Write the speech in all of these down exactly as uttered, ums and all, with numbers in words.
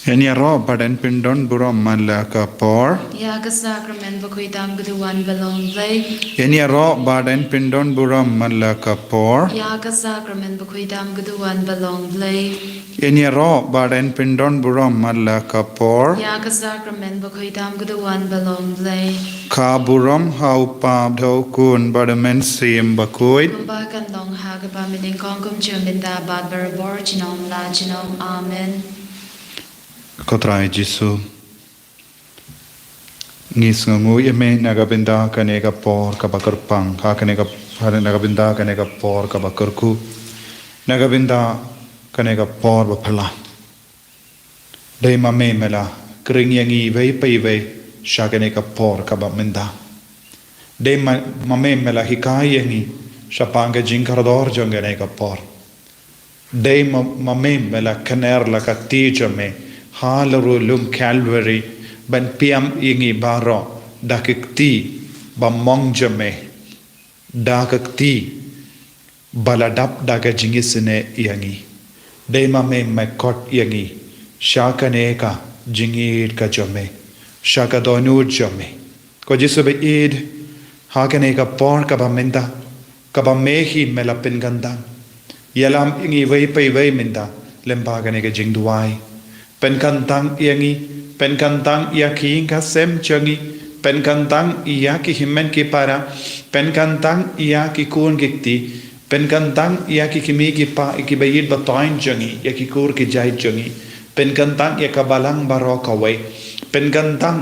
Yn ïaroh bad yn pyndon burom man la ka por. Ïa ka sakramen bakhuid tam ka duwan ba long Blei. Yn ïaroh bad yn pyndon burom man la ka por. Ïa ka sakramen bakhuid tam ka duwan ba long Blei. Yn ïaroh bad yn pyndon burom man la ka por. Ïa ka sakramen bakhuid tam ka duwan ba long Blei. Ka burom ha u Kpa bad ha u Khun bad ha u Mynsiem Bakhuid. Kumba kan long ha kaba mynnyngkong, kum junom mynta bad barabor junom la junom. Amen. Ko Trai Jisu, ngi sngewnguh ïa me na ka bynta kane ka por kaba kyrpang, ha kane ka, na ka bynta kane ka por kaba kyrkhu, na ka bynta kane ka por ba phylla. Dei ma me me la khring ïa ngi iwei pa iwei sha kane ka por kaba mynta. Dei ma, ma me me la hikai ïa ngi shaphang ka jingkordor jong kane ka por. Dei ma, ma me me la kner la ka kti jong me ha la ruh lum Calvary ban pynim ïa ngi baroh da ka kti bymong jong me, da ka kti ba la dap da ka jingisynei ïa ngi. Dei ma me me khot ïa ngi sha kane ka jingïeid ka jong me, sha ka dohnud jong me. Ko Jisu ba ïeid, ha kane ka por kaba mynta, kaba me hi me la pynkyntang. Ïalam ïa ngi iwei pa iwei mynta lyngba kane ka jingduwai. Pynkyntang ïa ngi, pynkyntang ïa ki ïing ki sem jong ngi, pynkyntang ïa ki hynmen ki para, pynkyntang ïa ki khun ki kti, pynkyntang ïa ki kmie ki kpa, ïa ki ba ïeit ba thoiñ jong ngi, ïa ki kur ki jait jong ngi, pynkyntang ïa ka balang baroh kawei, pynkyntang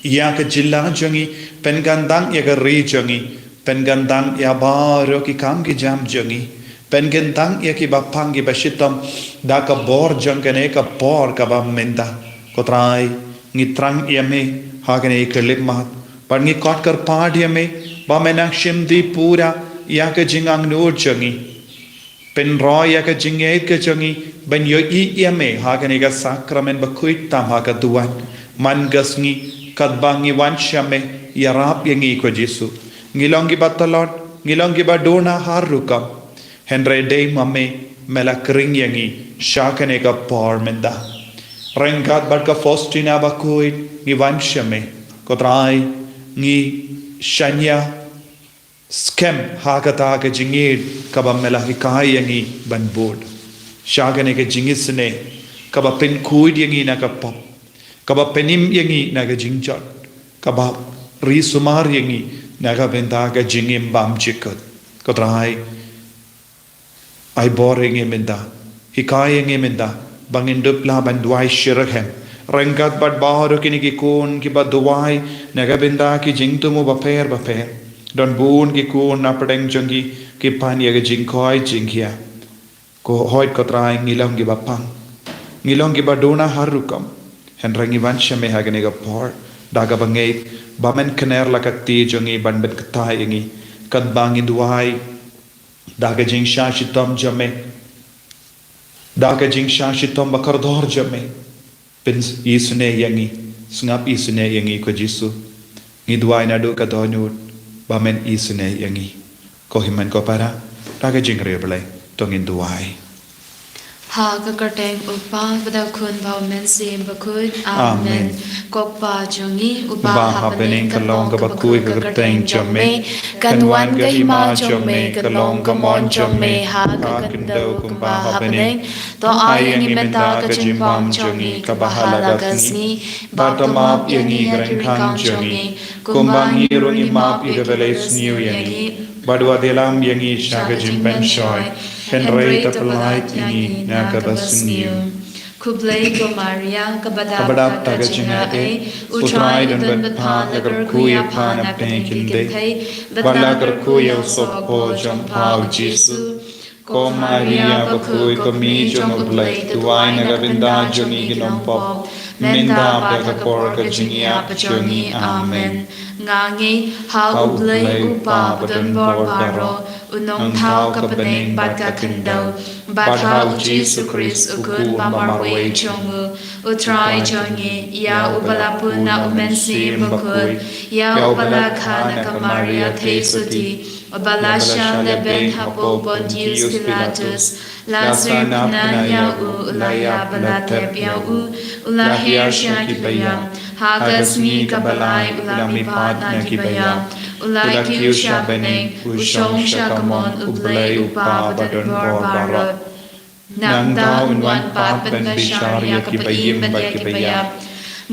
ïa ka jylla jong ngi, pynkyntang ïa ka ri jong ngi, pynkyntang ïa baroh ki kam ki jam jong ngi, pynkyntang ïa ki ba pang ki ba shitom da ka bor jong kane ka por kaba mynta. Ko Trai, ngi thrang ïa me ha kane ka khyllipmat, bad ngi khot kyrpad ïa me ba men nang shim dih pura ïa ka jingangnud jong ngi. Pynroi ïa ka jingïeit ka jong ngi ban ïohi ïa me ha kane ka sakramen bakhuid tam ha ka duwan man ka sngi, katba ngi wan sha me. Ïarap ïa ngi ko Jisu. Ngi long ki ba tlot, ngi long ki ba duna har rukom. Hynrei dei ma me me la khring ïa ngi sha kane ka por mynta. Ryngkat bad ka Faustina bakhuid ngi wan sha me. Ko Trai, ngi shaniah skhem ha kata ka jingïeid kaba me la hikai ïa ngi ban bud sha kane ka jingisynei, kaba pynkhuid ïa ngi na ka pop, kaba pynim ïa ngi na ka jingjot, kaba ri sumar ïa ngi na ka bynta ka jingim bymjukut. Ko Trai, ai bor ïa ngi mynta, hikai ïa ngi mynta ba ngin dup lah ban duwai shitrhem ryngkat bad baroh kine ki khun ki ba duwai na ka bynta ki jingthmu bapher bapher. Don bun ki khun na pdeng jong ki ki pan ïa ka jingkhoi jingkhia. Ko hoi ko Trai, ngi long ki ba pang, ngi long ki ba duna har rukom. Hynrei ngi wan sha me ha kane ka por da ka bangeit ba men kner la ka kti jong ngi ban bad kata ïa ngi katba ngi duwai da ka jingshah shitom jong me, da ka jingshah shitom ba kordor jong me. Pyn-isynei ïa ngi, sngap isynei ïa ngi ko Jisu. Ngi duwai naduh ka dohnud ba men isynei ïa ngi. Ko hynmen ko para, da ka jingriewblei to ngin duwai. Ha ka kyrteng u Kpa bad u Khun bad u Mynsiem Bakhuid. Amen. Amen. Ko Kpa jong ngi uba ha bneng, kan long kaba khuid ka kyrteng jong me, kan wan ka hima jong me, kan long ka mon jong me ha ka khyndew kumba ha bneng. To ai ïa ngi mynta ka jingbam jong ngi kaba ha la ka sngi, bad to map ïa ngi ka ryngkang jong ngi, kumba ngi ruh ngi map ïa kiba leh sniew ïa ngi. Bad wat ïalam ïa ngi sha ka jingpynshoi, hynrei to pyllait ïa ngi na kaba sniew. Khublei ko Maria, kaba dap da ka jingaiei, u Trai u don bad pha, la kyrkhu ïa pha na pdeng ki kynthei, bad la kyrkhu ïa u sohpor jong pha u Jisu. Ko Maria bakhuid, ko Mei jong u Blei, duwai na ka bynta jong ngi ki nongpop, mynta bad ha ka por ka jingïap jong ngi. Amen. Nga ngeit ha U Blei U Kpa badonbor baroh, U Nongthaw ka bneng bad ka khyndew, bad ha U Jisu Khrist U Khun ba marwei jong U, U Trai jong ngi, ïa Uba la pun na U Mynsiem Bakhuid, ïa Uba la kha na ka Maria theisotti, Uba la shah lehbeiñ hapoh Pontius Pilatus, la syrkynang ïa U, la ïap, la thep ïa U, U la hiar sha ki baïap, ha ka sngi kaba lai U la mihpat na ki baïap, U la kiew sha bneng, U shong sha kamon U Blei U Kpa badonbor baroh. Nangta Un wan pat ban bishar ïa ki baïap bad ïa ki baïap.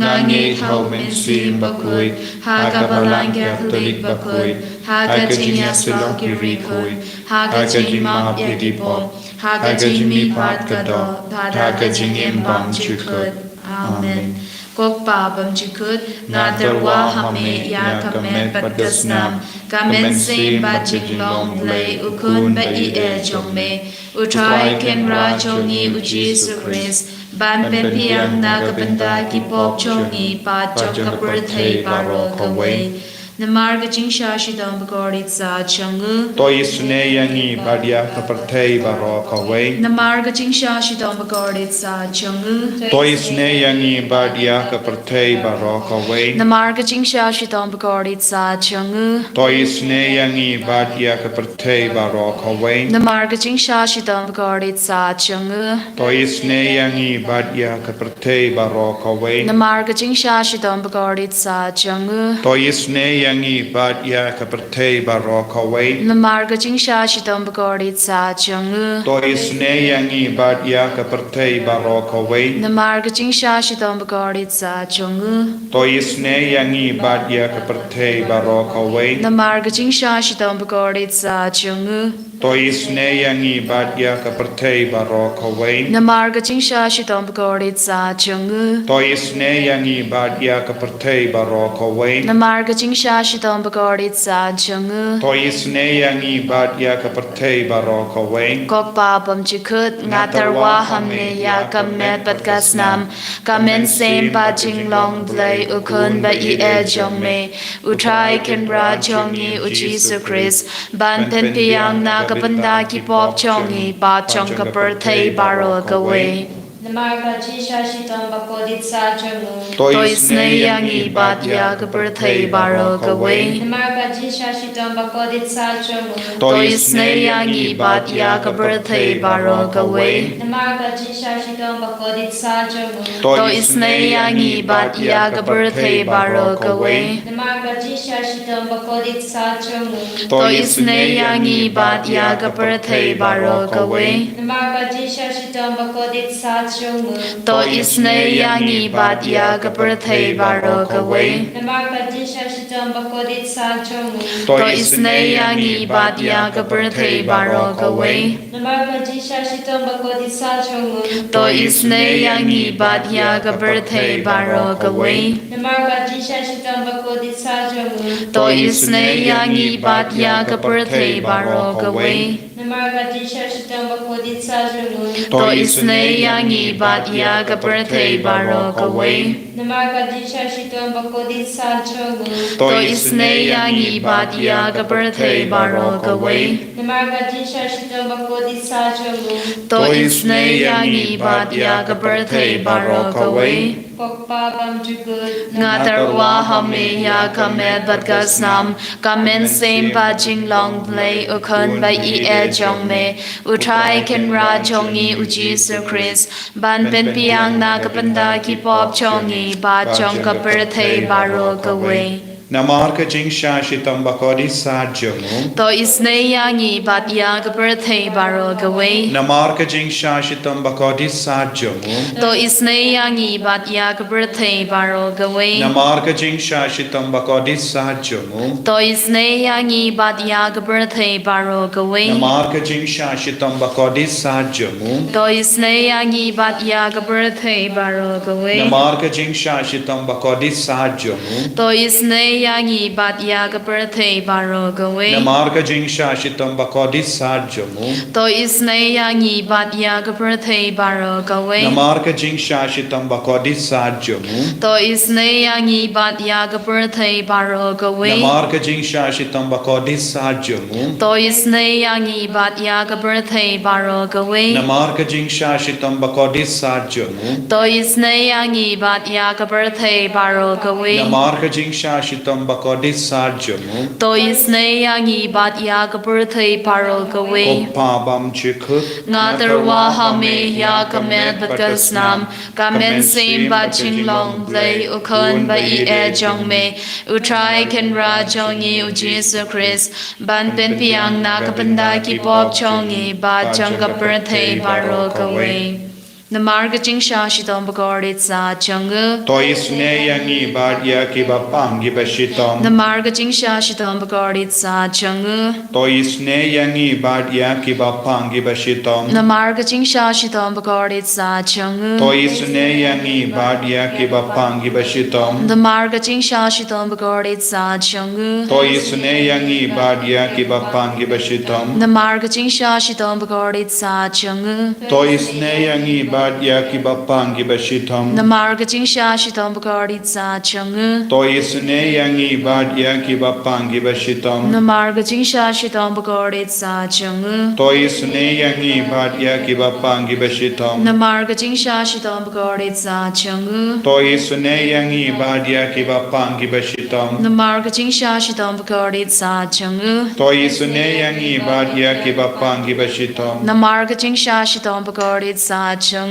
Nga ngeit ha U Mynsiem Bakhuid, ha ka Balang Katholik bakhuid, ha ka jingïasyllok ki riewkhuid, ha ka jingmap ïa ki pop, ha ka jingmihpat ka doh, bad ha ka jingim bymjukut. Amen. Ko Kpa bymjukut, nga tyrwa ha Me ïa ka met bad ka snam, ka mynsiem bad jinglong Blei U Khun ba ïeit jong Me, U Trai Kynrad jong ngi U Jisu Khrist, ban pynbiang na ka bynta ki pop jong ngi bad jong ka pyrthei baroh kawei. Namar ka jingshah shitom bakordit sah jong U, to isynei ïa ngi bad ïa ka pyrthei baroh kawei. Namar ka jingshah shitom bakordit sah jong U, to isynei ïa ngi bad ïa ka pyrthei baroh kawei. Namar ka jingshah shitom bakordit sah jong U, to isynei ïa ngi bad ïa ka pyrthei baroh kawei. Namar ka jingshah shitom bakordit sah jong U, to isynei ïa ngi bad ïa ka pyrthei baroh kawei. Namar ka jingshah shitom bakordit sah jong U, to isynei ïa ngi bad ïa ka pyrthei baroh kawei. Namar ka jingshah shitom bakordit sah jong U, to isynei ïa ngi bad ïa ka pyrthei baroh kawei. Namar ka jingshah shitom bakordit sah jong U, to isynei ïa ngi bad ïa ka pyrthei baroh kawei. Namar ka jingshah shitom bakordit sah jong U, to isynei ïa ngi bad ïa ka pyrthei baroh kawei. Namar ka jingshah shitom bakordit sah jong U, to isynei ïa ngi bad ïa ka pyrthei baroh kawei. Namar ka jingshah shitom bakordit sah jong U, to isynei ïa ngi bad ïa ka pyrthei baroh kawei. Ko Kpa bymjukut, nga tyrwa ha Me ïa ka met bad ka snam, ka mynsiem bad jinglong Blei U Khun ba ïeit jong Me, U Trai Kynrad jong ngi U Jisu Khrist, ban pynbiang na ka bynta ki pop jong ngi bad jong ka pyrthei baroh kawei. Namar ka jingshah shitom bakordit sah jong U, to isynei ïa ngi bad ïa ka pyrthei baroh kawei. Namar ka jingshah shitom bakordit sah jong U, to isynei ïa ngi bad ïa ka pyrthei baroh kawei. Namar ka jingshah shitom bakordit sah jong U, to isynei ïa ngi bad ïa ka pyrthei baroh kawei. Namar ka jingshah shitom bakordit sah jong U, to isynei ïa ngi bad ïa ka pyrthei baroh kawei. Namar ka jingshah shitom bakordit sah jong U, to isynei ïa ngi bad ïa ka pyrthei baroh kawei. Namar ka jingshah shitom bakordit sah jong U, to isynei ïa ngi bad ïa ka pyrthei baroh kawei. Namar ka jingshah shitom bakordit sah jong U, to isynei ïa ngi bad ïa ka pyrthei baroh kawei. Namar ka jingshah shitom bakordit sah jong U, to isynei ïa ngi bad ïa ka pyrthei baroh kawei. Namar ka jingshah shitom bakordit sah jong U, to isynei ïa ngi bad ïa ka pyrthei baroh kawei. Namar ka jingshah shitom bakordit sah jong U, to isynei ïa ngi bad ïa ka pyrthei baroh kawei. Namar ka jingshah shitom bakordit sah jong U, to isynei ïa ngi bad ïa ka pyrthei baroh kawei. Ko Kpa bymjukut, nga tyrwa ha Me ïa ka met bad ka snam, ka mynsiem bad jinglong Blei U Khun ba ïeit jong Me, U Trai Kynrad jong ngi U Jisu Khrist, ban pynbiang na ka bynta ki pop jong ngi bad jong ka pyrthei baroh kawei. Namar ka jingshah shitom bakordit sah jong U, to isynei ïa ngi bad ïa ka pyrthei baroh kawei. Namar ka jingshah shitom bakordit sah jong U, to isynei ïa ngi bad ïa ka pyrthei baroh kawei. Namar ka jingshah shitom bakordit sah jong U, to isynei ïa ngi bad ïa ka pyrthei baroh kawei. Namar ka jingshah shitom bakordit sah jong U, to isynei ïa ngi bad ïa ka pyrthei baroh kawei. Namar ka jingshah shitom bakordit sah jong U, to isynei ïa ngi bad ïa ka pyrthei baroh kawei. Namar ka jingshah shitom bakordit sat jong u. To isynei ïa ngi bad ïa ka pyrthei baroh kawei. Namar ka jingshah shitom bakordit sat jong u. To isynei ïa ngi bad ïa ka pyrthei baroh kawei. Namar ka jingshah shitom bakordit sat jong u. To isynei ïa ngi bad ïa ka pyrthei baroh kawei. Namar ka jingshah shitom bakordit sat jong u. To isynei ïa ngi bad ïa ka pyrthei baroh kawei. Namar ka jingshah shitom bakordit sat jong u. To isynei ïa ngi bad ïa ka pyrthei baroh kawei. Ko Pa bymjukut. Nga tyrwa ha me ïa ka met bad ka snam, ka mynsiem bad jinglong Blei, u Khun ba ïeit jong me, u Trai Kynrad jong ngi u Jisu Khrist, ban pynbiang na ka bynta ki pop jong ngi bad jong ka pyrthei baroh kawei. Namar ka jingshah shitom bakordit sat jong u. To isynei ïa ngi bad ïa ki bapang ki bashitom. Namar ka jingshah shitom bakordit sat jong u. To isynei ïa ngi bad ïa ki bapang ki bashitom. Namar ka jingshah shitom bakordit sat jong u. To isynei ïa ngi bad ïa ki bapang ki bashitom. Namar ka jingshah shitom bakordit sat jong u. To isynei ïa ngi bad ïa ki bapang ki bashitom. Namar ka jingshah shitom bakordit sat jong u. To isynei ïa ngi bad ïa ki bapang ki bashitom. Namar ka jingshah shitom bakordit sat jong u. To isynei ïa ngi bad ïa ki bapang ki bashitom. Namar ka jingshah shitom bakordit sat jong u. To isynei ïa ngi bad ïa ki bapang ki bashitom. Namar ka jingshah shitom bakordit sat jong u. To isynei ïa ngi bad ïa ki bapang ki bashitom. Namar ka jingshah shitom bakordit sat jong u. To isynei ïa ngi bad ïa ki bapang ki bashitom. Namar ka jingshah shitom bakordit sat jong u.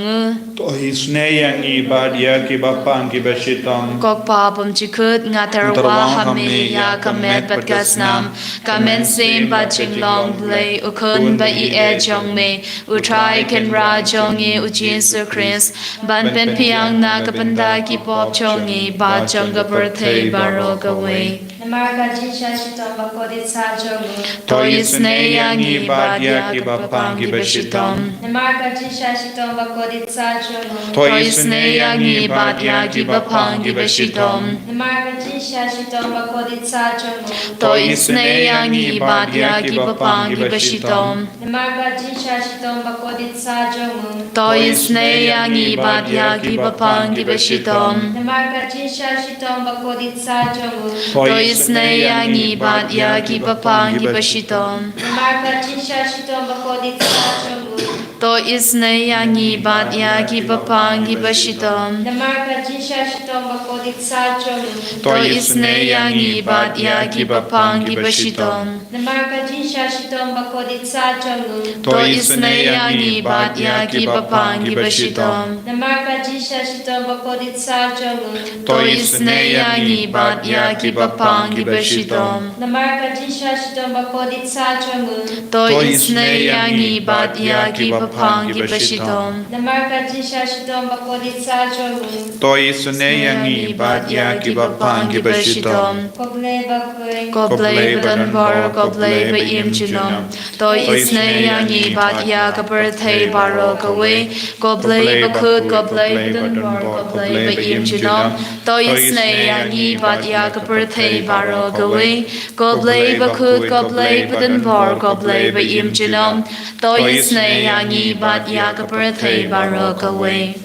To isynei ïa ngi bad ïa ki bapang ki bashitom. Ko Pa bymjukut, nga tyrwa ha me ïa ka met bad ka snam, ka mynsiem bad jinglong Blei, u Khun ba ïeit jong me, u Trai Kynrad jong ngi u Jisu Khrist, ban pynbiang na ka bynta ki pop jong ngi bad jong ka pyrthei baroh kawei. Namar ka jingshah shitom bakordit sat jong u. To isynei ïa ngi bad ïa ki bapang ki bashitom. Namar ka jingshah shitom bakordit sat jong u. To isynei ïa ngi bad ïa ki bapang ki bashitom. Namar ka jingshah shitom bakordit sat jong u. To isynei ïa ngi bad ïa ki bapang ki bashitom. Namar ka jingshah shitom bakordit sat jong u. To isynei ïa ngi bad ïa ki bapang ki bashitom. Namar ka jingshah shitom bakordit sat jong u. To isynei ïa ngi bad ïa ki bapang ki bashitom. Namar ka jingshah shitom bakordit sat jong u. To isynei ïa ngi bad ïa ki bapang ki bashitom. Namar ka jingshah shitom bakordit sat jong u. To isynei ïa ngi bad ïa ki bapang ki bashitom. Namar ka jingshah shitom bakordit sat jong u. To isynei ïa ngi bad ïa ki bapang ki bashitom. Namar ka jingshah shitom bakordit sat jong u. To isynei ïa ngi bad ïa ki bapang ki bashitom. Namar ka jingshah shitom bakordit sat jong u. To isynei ïa ngi bad ïa ki bapang ki bashitom. Namar ka jingshah shitom bakordit sat jong u. To isynei ïa ngi bad ïa ki bapang ki bashitom. Ko Blei bakhuid. Ko Blei badonbor, ko Blei ba im junom. To isynei ïa ngi bad ïa ka pyrthei baroh kawei. Ko Blei bakhuid, ko Blei badonbor, ko Blei ba im junom. To isynei ïa ngi bad ïa ka pyrthei baroh kawei. Ko Blei bakhuid, ko Blei badonbor, ko Blei ba im junom. To isynei ïa ngi bad ïa ka pyrthei baroh kawei.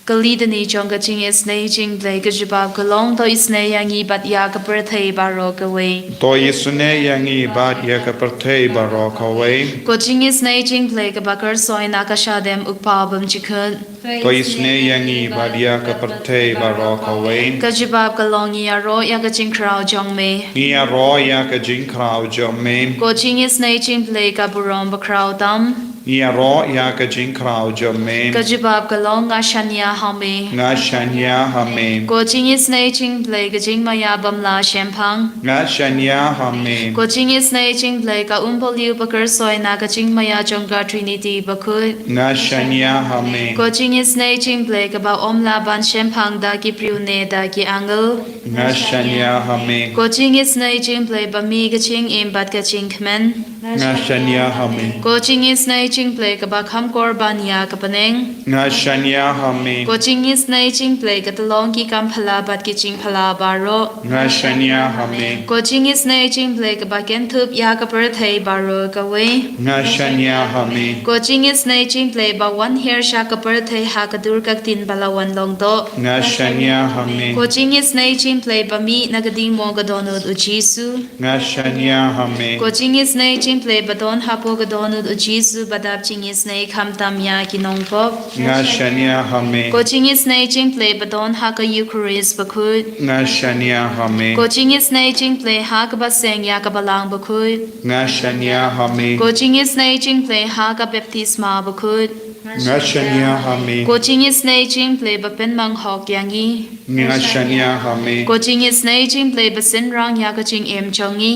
Ka litany jong ka jingisynei jingblei, ka jubab ka long, to isynei ïa ngi bad ïa ka pyrthei baroh kawei. To isynei ïa ngi bad ïa ka pyrthei baroh kawei. Ka jingisynei jingblei kaba kyrsoi na ka shadem u Kpa bymjukut. To isynei ïa ngi bad ïa ka pyrthei baroh kawei. Ka jubab ka long, ngi ïaroh ïa ka jingkhraw jong me. Ngi ïaroh ïa ka jingkhraw jong me. Ka jingisynei jingblei ka burom bakhraw tam. Ngi ïaroh ïa ka jingkhraw jong me. Ka jubab ka long, nga shaniah ha me. Nga shaniah ha me. Ka jingisynei jingblei ka jingmaïa bymlah shemphang. Nga shaniah ha me. Ka jingisynei jingblei ka umpohliew ba kyrsoi na ka jingmaïa jong ka Trinity bakhuid. Nga shaniah ha me. Ka jingisynei jingblei kaba ym lah ban shemphang da ki briew ne da ki angel. Nga shaniah ha me. Ka jingisynei jingblei ba mih ka jingim bad ka jingkmen. Nga shaniah ha me. Ka jingisynei jingpyllait kaba kham kor ban ïa ka bneng. Nga shaniah ha me. Ko jingisynei jingpyllait ka tyllong ki kam phylla bad ki jingphylla baroh. Nga shaniah ha me. Ko jingisynei jingpyllait kaba kynthup ïa ka pyrthei baroh kawei. Nga shaniah ha me. Ko jingisynei jingpyllait ba wan hiar sha ka pyrthei ha ka dur ka ktien ba la wan long doh. Nga shaniah ha me. Ko jingisynei jingpyllait ba mih na ka ding mo ka dohnud u Jisu. Nga shaniah ha me. Ko jingisynei jingpyllait ba don hapoh ka dohnud u Jisu ba dap jingisynei khamtam ïa ki nongpop. Nga shaniah ha me. Ko jingisynei jingpyllait ba don ha ka Eucharist bakhuid. Nga shaniah ha me. Ko jingisynei jingpyllait ha kaba seng ïa ka Balang bakhuid. Nga shaniah ha me. Ko jingisynei jingpyllait ha ka baptisma bakhuid. Nga shaniah ha me. Ko jingisynei jingpyllait ba pynmang hok ïa ngi. Nga shaniah ha me. Ko jingisynei jingpyllait ba synrang ïa ka jingim jong ngi.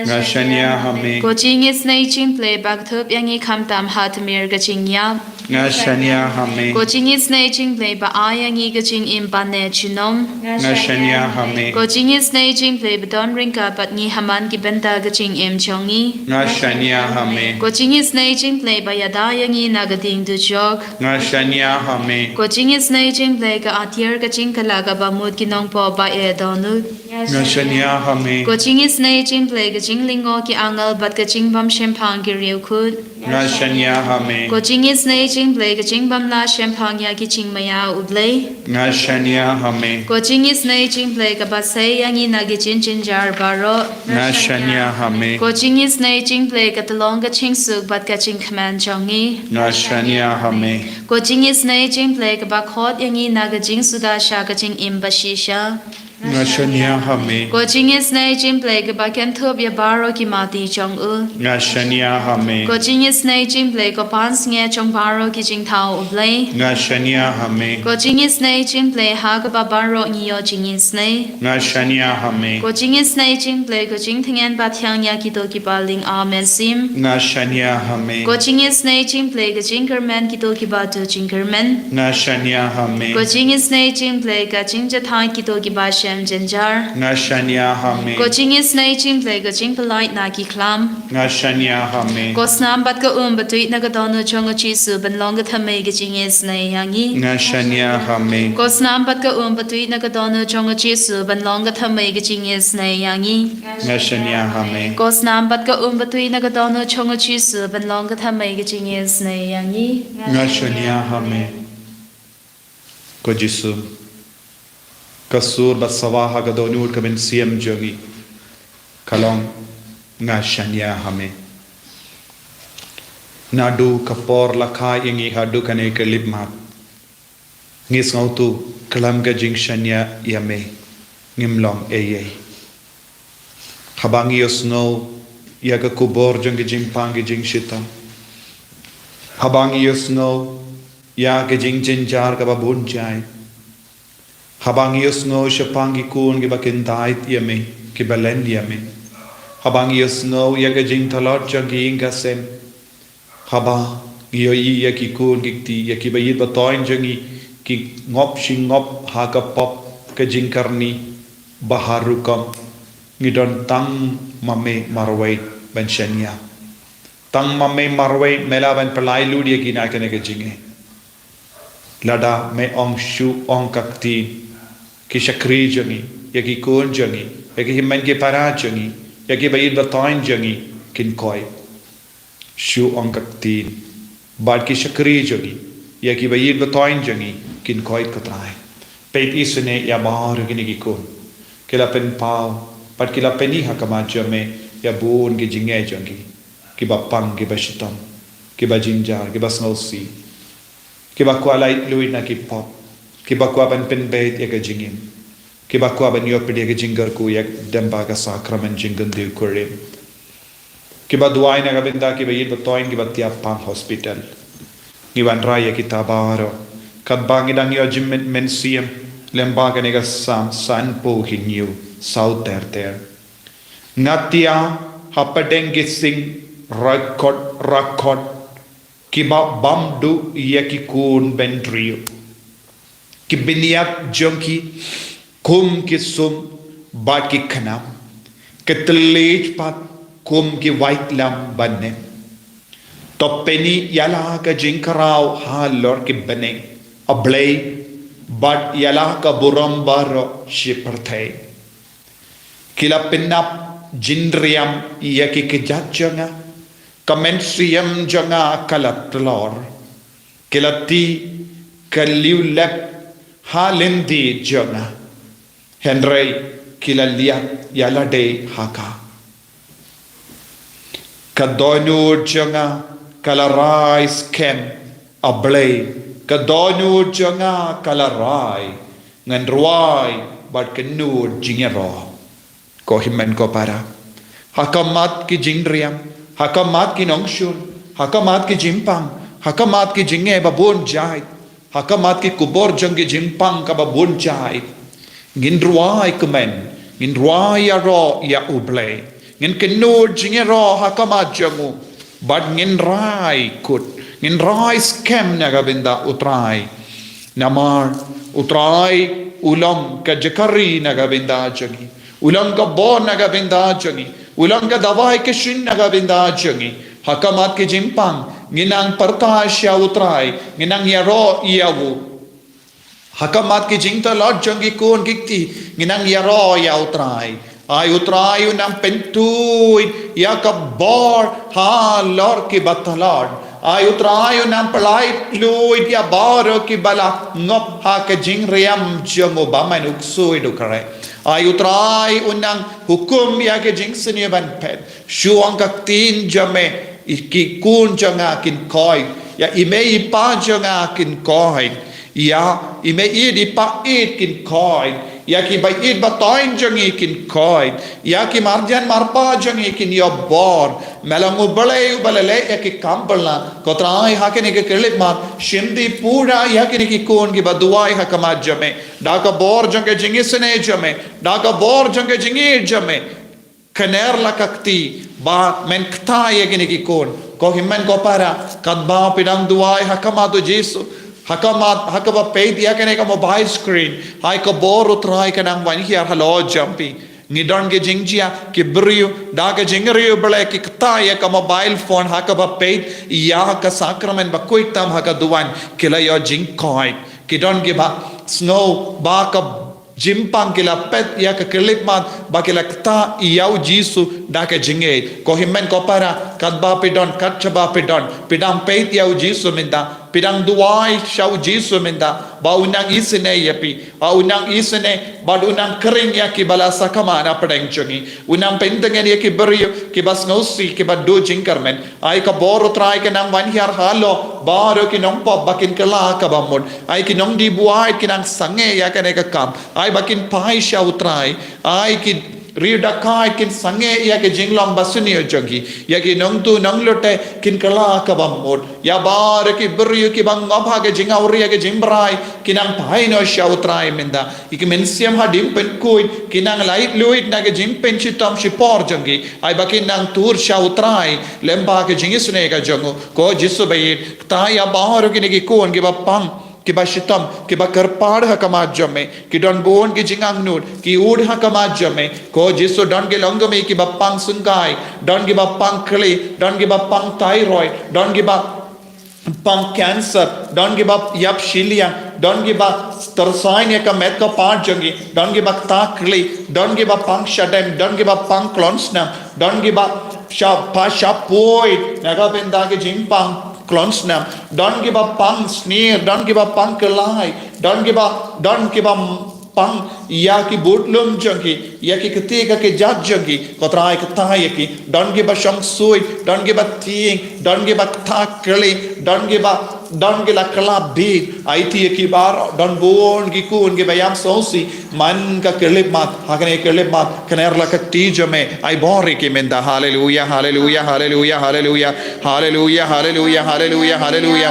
Nga shaniah ha me. Ko jingisynei jingpyllait ba kthup ïa ngi khamtam ha tmier ka jingïap. Nga shaniah ha me. Ko jingisynei jingpyllait ba ai ïa ngi ka jingim ban neh junom. Nga shaniah ha me. Ko jingisynei jingpyllait ba don ryngkat bad ngi ha man ki bynta ka jingim jong ngi. Nga shaniah ha me. Ko jingisynei jingpyllait ba ïada ïa ngi na ka ding dujok. Nga shaniah ha me. Ko jingisynei jingpyllait ka atiar ka jingkylla kaba mut ki nongpop ba eh dohnud. Nga shaniah ha me. Ko jingisynei jingpyllait ka jinglyngngoh ki angel bad ka jingbym shemphang ki riewkhuid. Nga shaniah ha me. Ko jingisynei jingpyllait ka jingbym lah shemphang ïa ki jingmaïa u Blei. Nga shaniah ha me. Ko jingisynei jingpyllait kaba sei ïa ngi na ki jingjynjar baroh. Nga shaniah ha me. Ko jingisynei jingpyllait ka tyllong ka jingsuk bad ka jingkmen jong ngi. Nga shaniah ha me. Ko jingisynei jingpyllait kaba khot ïa ngi na ka jingsuda sha ka jingim bashisha. Nga shaniah ha me. Ko jingisynei jingpyllait kaba kynthup ïa baroh ki mati jong u. Nga shaniah ha me. Ko jingisynei jingpyllait ko pansngiat jong baroh ki jingthaw u Blei. Nga shaniah ha me. Ko jingisynei jingpyllait ha kaba baroh ngi ïoh jingisynei. Nga shaniah ha me. Ko jingisynei jingpyllait ko jingtngen ba thiang ïa kito kiba ling ar mynsiem. Nga shaniah ha me. Ko jingisynei jingpyllait ka jingkyrmen kito kiba duh jingkyrmen. Nga shaniah ha me. Ko jingisynei jingpyllait ka jingjahthait kito kiba shem jynjar. Nga shaniah ha me. Ko jingisynei jingpyllait ka jingpyllait na ki khlam. Nga shaniah ha me. Ko snam bad ka um ba tuid na ka dohnud jong u Jisu ban long ka thymmei ka jingisynei ïa ngi. Nga shaniah ha me. Ko snam bad ka um ba tuid na ka dohnud jong u Jisu ban long ka thymmei ka jingisynei ïa ngi. Nga shaniah ha me. Ko snam bad ka um ba tuid na ka dohnud jong u Jisu ban long ka thymmei ka jingisynei ïa ngi. Nga shaniah ha me. Ko Jisu, ka sur bad sawa ha ka dohnud ka mynsiem jong ngi ka long nga shaniah ha me. Naduh ka por la kha ïa ngi haduh kane ka khyllipmat, ngi sngewthuh khlem ka jingshaniah ïa me ngim long ei ei. Haba ngi ïohsngew ïa ka khubor jong ka jingpang ka jingshitom, haba ngi ïohsngew ïa ka jingjynjar kaba bun jait, haba ngi ïohsngew shaphang ki khun kiba kyntait ïa me, kiba len ïa me, haba ngi ïohsngew ïa ka jingtlot jong ki ïing ka sem, haba ngi ïohi ïa ki khun ki kti, ïa kiba ïeit ba thoiñ jong ngi ki ngop shi ngop ha ka pop ka jingkyrni, ba ha rukom ngi don tang ma me marwei ban shaniah. Tang ma me marwei me lah ban pynlait lut ïa ki na kane ka jingeh. Lada me ong shu ong ka ktien, ki shakri jong ngi, ïa ki khun jong ngi, ïa ki hynmen ki para jong ngi, ïa kiba ïeit ba thoiñ jong ngi kin koit. Shu ong ka ktien bad ki shakri jong ngi, ïa kiba ïeit ba thoiñ jong ngi kin koit, ko Trai. Peit isynei ïa baroh kine ki khun. Ki la pynpaw bad ki la pyni ha khmat jong me ïa bun ki jingeh jong ki, kiba pang, kiba shitom, kiba jynjar, kiba sngewsih, kiba kwah lait luid na ki pop, kiba kwah ban pynbeit ïa ka jingim, kiba kwah ban ïoh pdiang ïa ka jingkyrkhu ïa ka dem bad ka sakramen jingkyntiew kurim, kiba duwai na ka bynta kiba ïeit ba thoiñ kiba thiah pang hospital. Ngi wanrah ïa kita baroh katba ngi dang ïoh jingmynsiem lyngba kane ka Salm sanphew hynñiew, saw ter ter. Nga thiah hapdeng ki sing rakot rakot, kiba bam duh ïa ki khun bynriew. Ki bniat jong ki kum ki sum bad ki khnam, ki thylliej pat kum ki waitlam ba nem. To pyni ïa la ka jingkhraw halor ki bneng, A Blei, bad ïa la ka burom baroh shi pyrthei. Ki la pynap jingriam ïa ki kjat jong nga, ka mynsiem jong nga ka la tlor. Ki la ti ka liulet ha lynti jong nga, hynrei ki la liat ïa lade ha ka. Ka dohnud jong nga ka la rai skhem, A Blei, ka dohnud jong nga ka la rai. Ngan rwai bad kynnud jingïaroh. Ko hynmen ko para, ha khmat ki jingriam, ha khmat ki nongshun, ha khmat ki jingpang, ha khmat ki jingeh ba bun jait, ha khmat ki kubur jong ki jingpang kaba bun jait, ngin rwai kmen, ngin rwai ïaroh ïa U Blei, ngin kynnud jingïaroh ha khmat jong u, bad ngin rai kut, ngin rai skhem na ka bynta U Trai. Namar U Trai u long ka jaka ri na ka bynta jong ngi, u long ka bor na ka bynta jong ngi, u long ka dawai ka shin na ka bynta jong ngi. Ha khmat ki jingpang ngin nang pyrta sha U Trai, ngin nang ïaroh ïa u. Ha khmat ki jingtlot jong ki khun ki kti, ngin nang ïaroh ïa U Trai. Ai U Trai u nang pyntuid ïa ka bor halor ki ba tlot. Ai U Trai u nang pynlait luid ïa baroh ki ba la ngop ha ka jingriam jong u ba man u ksuid u khreh. Ai U Trai u nang hukum ïa ka jingsniew ban phet. Shuh ka ktien jong me, ïa ki khun jong nga kin koit, ïa i mei i pa jong nga kin koit, ïa i mei ïeit i pa ïeit kin koit, ïa ki ba ïeit ba toiñ jong ngi kin koit, ïa ki marjan marpa jong ngi kin ïoh bor. Me long U Blei u ba la leh ïa ki kam pynlah. Ko Trai, ha kine ki khyllipmat, shim dih pura ïa kine ki khun ki ba duwai ha khmat jong me, da ka bor jong ka jingisynei jong me, da ka bor jong ka jingïeit jong me. Kner la ka kti ba men kta ïa kine ki khun. Ko hynmen ko para, katba phi dang duwai ha khmat U Jisu, ha khmat, ha kaba peit ïa kane ka mobile screen, ai ka bor U Trai ka nang wan hiar halor jong phi. Ngi don ki jingjia, ki briew da ka jingriewblei ki kta ïa ka mobile phone ha kaba peit ïa ka sakramen ba khuid tam ha ka duwan, ki la ïoh jingkoit. Ki don ki ba sngew ba ka jingpang ki la peit ïa ka khyllipmat ba ki la kta ïa U Jisu da ka jingïeit. Ko hynmen ko para, katba phi don, kat shaba phi don, phi dang peit ïa U Jisu mynta, phi dang duwai sha U Jisu mynta ba u nang isynei ïa phi, ba u nang isynei bad u nang khring ïa ki ba la sakma na pdeng jong ngi, u nang pyntngen ïa ki briew ki ba sngewsih, ki ba duh jingkyrmen. Ai ka bor U Trai ka nang wan hiar halor baroh ki nongpop ba kin kylla kaba mut. Ai ki nongdih buaid ki nang sangeh ïa kane ka kam. Ai ba kin phai sha U Trai. Ai ki riewdakaid kin sangeh ïa ka jinglong ba sniew jong ki. Ïa ki nongtuh nonglute kin kylla kaba mut. Ïa baroh ki briew ki ba ngop ha ka jingawria ka jingbrai ki nang phai noh sha U Trai mynta. Ïa ki mynsiem haduh pynkhuid ki nang lait luid na ka jingpynshitom shipor jong ki. Ai ba kin nang tur sha U Trai lyngba ka jingisynei ka jong u. Ko Jisu ba ïeit, kta ïa baroh kine ki khun ki ba pang, ki ba shitom, ki ba kyrpad ha khmat jong me, ki don bun ki jingangnud, ki ud ha khmat jong me. Ko Jisu, don ki longkmie ki ba pang syngkai, don ki ba pang khlieh, don ki ba pang thyroid, don ki ba pang cancer, don ki ba ïap shiliang, don ki ba tyrsain ïa ka met ka phad jong ki, don ki ba kta khlieh, don ki ba pang shadem, don ki ba pang klon snam, don ki ba sha, ba sha poi na ka bynta ka jingpang klon snam, don ki ba pang snier, don ki ba pang kyllai, don ki ba, don ki ba pang ïa ki budlum jong ki, ïa ki kti ka kjat jong ki. Ko Trai, kta ïa ki. Don ki ba shong suid, don ki ba tieng, don ki ba kta khlieh, don ki ba, don ki la kylla bit. Aiti ïa ki baroh, don bun ki khun ki ba ïam sngewsih man ka khyllipmat. Ha kane ka khyllipmat, kner la ka kti jong me. Ai bor ïa ki mynta. Haleluia, haleluia, haleluia, haleluia. Haleluia, haleluia, haleluia, haleluia.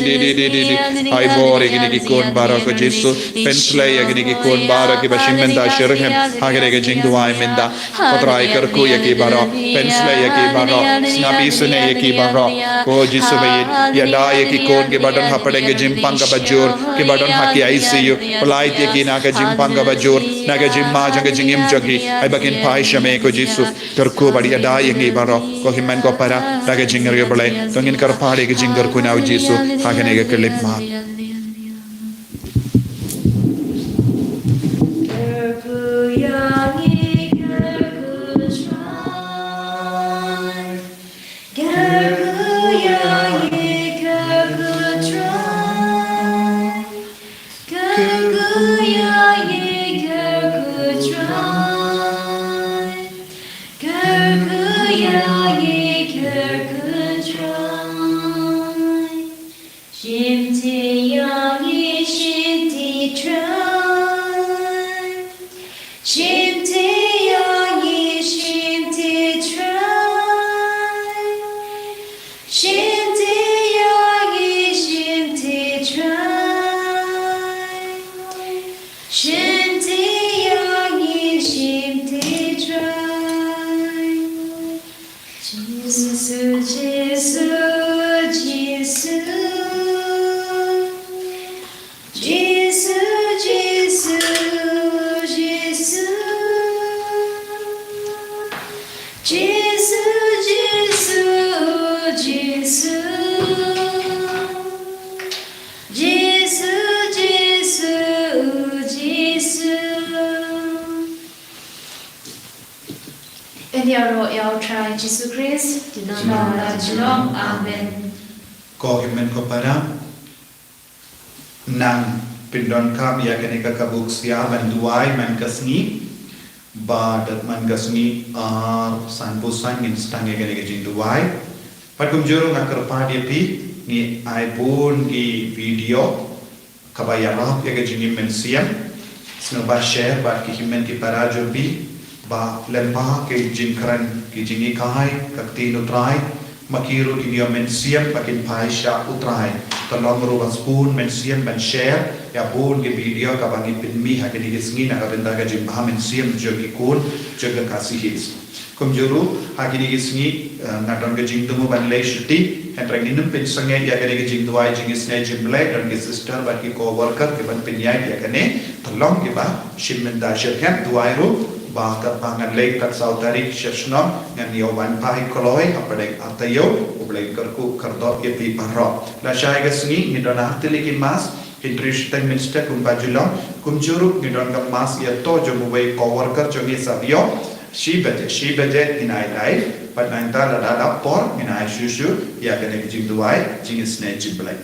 di di di di di. Ai bor ïa kine ki khun baroh ko Jisu. Pynshlei ïa kine ki khun baroh kiba shim bynta shitrhem ha kane ka jingduwai mynta. Ko Trai kyrkhu ïa ki baroh. Pynshlei ïa ki baroh. Sngap isynei ïa ki baroh. Ko Jisu ba ïeit, ïada ïa ki khun kiba don hapdeng ka jingpang kaba jur, kiba don ha ki I C U. Pyllait ïa ki na ka jingpang kaba jur, na ka jingma jong ka jingim jong ki. Ai ba kin phai sha me ko Jisu. Kyrkhu bad ïada ïa ngi baroh, ko hynmen ko para, da ka jingriewblei. To ngin kyrpad ïa ka jingkyrkhu na u Jisu ha kane ka khyllipmat. Shim te ïa ngi, shim te Trai. Shim te ïa ngi, shim te Trai. Shim te ïa ngi, shim te Trai. Shim te ïa ngi, shim te Trai. Jisu, Jisu, Jisu. Jisu, Jisu, Jisu. Jisu, Jisu, Jisu. Jisu, Jisu, Jisu. Ngi ïaroh ïa u Trai Jisu Khrist, ki nongbah la jong. Amen. Ko hynmen ko para, nang pyndonkam ïa kane ka kaba sia ban duwai man ka sngi, bad man ka sngi ar sanphew san ngin sdang ïa kane ka jingduwai. Bad kumjuh ruh nga kyrpad ïa phi, ngi ai bun ki video kaba ïarap ïa ka jingim mynsiem. Sngewbha share bad ki hynmen ki para jong phi, ba lyngba ki jingkren, ki jinghikai ka ktien u Trai, ma ki ruh kin ïoh mynsiem ba kin phai sha u Trai. To long ruh ba sbun mynsiem ban share ïa bun ki video kaba ngi pynmih ha kine ki sngi na ka bynta ka jingbha mynsiem jong ki khun jong ka Khasi Hills. Kumjuh ruh, ha kine ki sngi, eh, nga don ka jingthmu ban leit shuti, hynrei ngin ym pynsangeh ïa kane ka jingduwai jingisynei jingblei, don ki sister bad ki co-worker kiban pynïaid ïa kane, to long kiba shim bynta shitrhem. Duwai ruh ba katba ngan leit kat saw tarik sha shnong, ngan ïoh wan phai kloi hapdeng ar taïew. U Blei un kyrkhu kyrdoh ïa phi baroh. Lashai ka sngi ngi don ar tylli ki mass, Hynriew shiteng mynstep kumba ju long. Kumjuh ruh ngi don ka mass ïa to jong uwei u co-worker jong ngi sa ïoh. Shi baje, shi baje ngin ai live. Bad nangta lada dap por ngin ai shuh shuh ïa kane ka jingduwai jingisynei jingblei.